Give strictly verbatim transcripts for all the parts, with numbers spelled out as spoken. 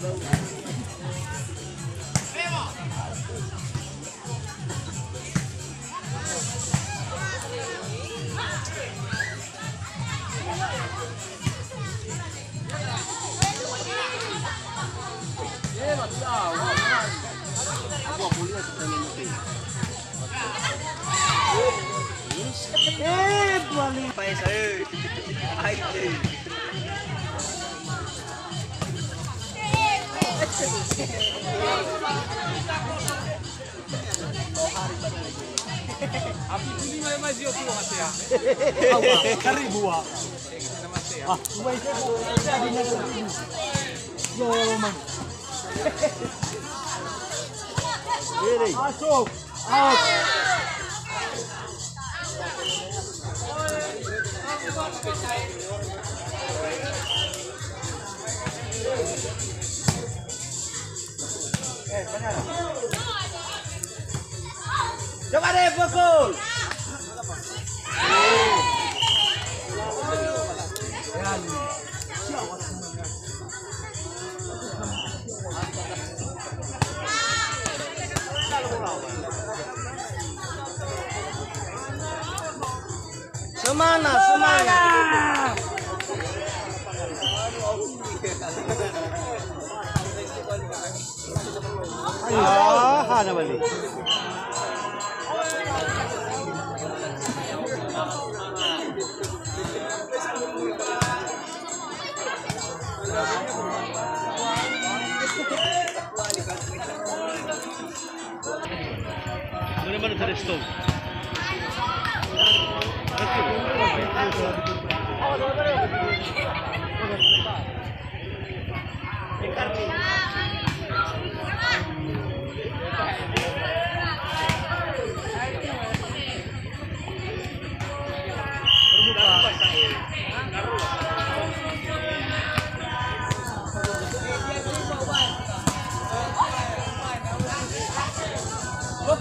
Eh, balik. Paesa, eh. Ai, eh. Api tuli mai, mai zio tu hatea. Awa, karibu, ah. Ah, dua itu, ada di atas ini. Yo, man. Masuk. Out. Coba deh, pukul. Semangat, semangat. Ah, hana balik. Mana-mana tak ada stop.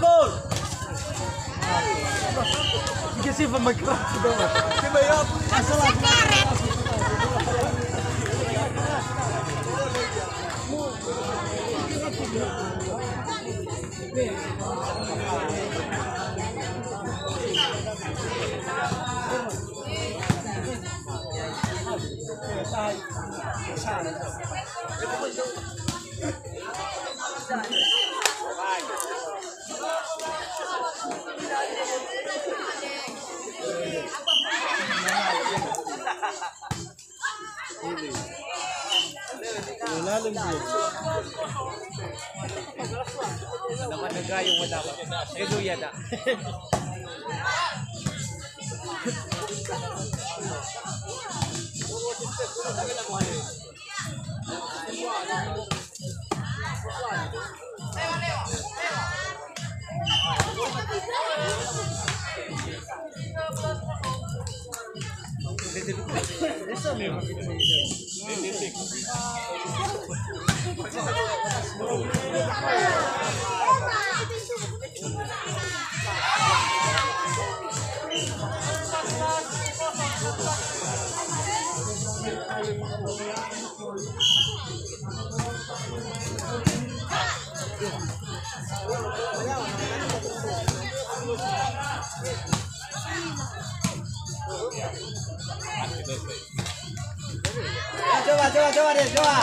Gol! Dikasih pemain keras juga, Mas. Coba ya, asal aku. Coba, coba, coba deh, coba.